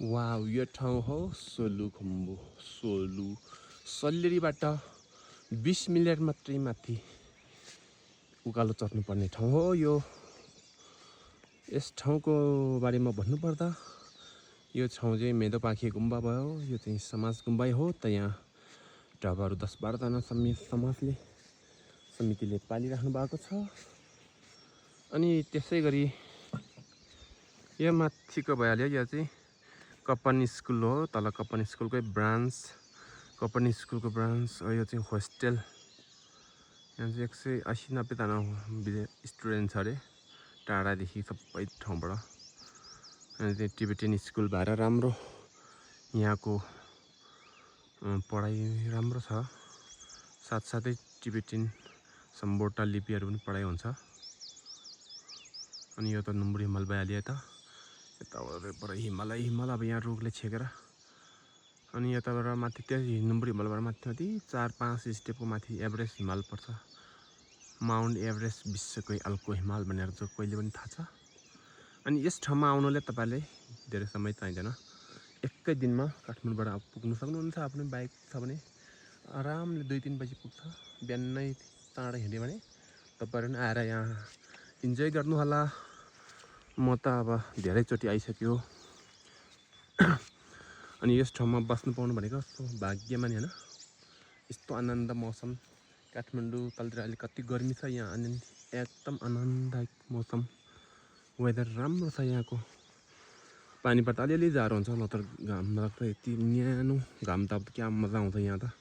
Wow यो ठाउँ हो सोलुखुम्बु सल्लेरीबाट 20 मिनट मात्रै माथि उकालो चढ्नुपर्ने ठाउँ हो यो। यस ठाउँको बारेमा भन्नुपर्दा यो ठाउँ चाहिँ मेदोपाखे गुम्बा भयो। यो चाहिँ समाज गुम्बै हो त यहाँ ढाबाहरू 10-12 जना समितिले पालिराख्नु भएको छ। अनि त्यसै गरी यो माथिको भइहाल्यो। यो चाहिँ कपन स्कुल हो। तल कपन स्कुलकै ब्रान्च कपन स्कुलको ब्रान्च हो। यो चाहिँ होस्टेल। यहाँ चाहिँ 180-90 जना स्टुडेन्ट छ अरे टाढादेखि सबै ठाउँबाट। अनि चाहिँ टिबेटन स्कुल भएर राम्रो यहाँको पढाइ राम्रो छ। साथसाथै टिबेटन सम्बोटा लिपिहरू पनि पढाइ हुन्छ। अनि यो त नुम्बुरी हिमाल भइहाल्यो। यताबाट हिमाल अब यहाँ रुखले छेकेर। अनि यताबाट माथि त्यहाँ नुम्बुरी हिमालबाट माथि 4-5 स्टेपको माथि एभरेस्ट हिमाल पर्छ। माउन्ट एभरेस्ट विश्वकै अर्को हिमाल भनेर जो कहिले पनि थाहा छ। अनि यस ठाउँमा आउनुले तपाईँले धेरै समय चाहिँदैन। एकै दिनमा काठमाडौँबाट पुग्नु सक्नुहुन्छ। आफ्नो बाइक छ भने आरामले 2-3 बजी पुग्छ। बिहानै चाँडै हिँड्यो भने तपाईँहरू पनि आएर यहाँ इन्जोय गर्नु होला। म त अब धेरैचोटि आइसक्यो। अनि यस ठाउँमा बस्नु पाउनु भनेको भाग्यमानी हैन। यस्तो आनन्द मौसम काठमाडौँ तलतिर अहिले कति गर्मी छ। यहाँ एकदम आनन्ददायक मौसम वेदर राम्रो छ यहाँको। पानी पर्दा अलिअलि जाडो हुन्छ नत्र घाम लाग्दा यति न्यानो घाम त अब क्या मजा आउँछ यहाँ त।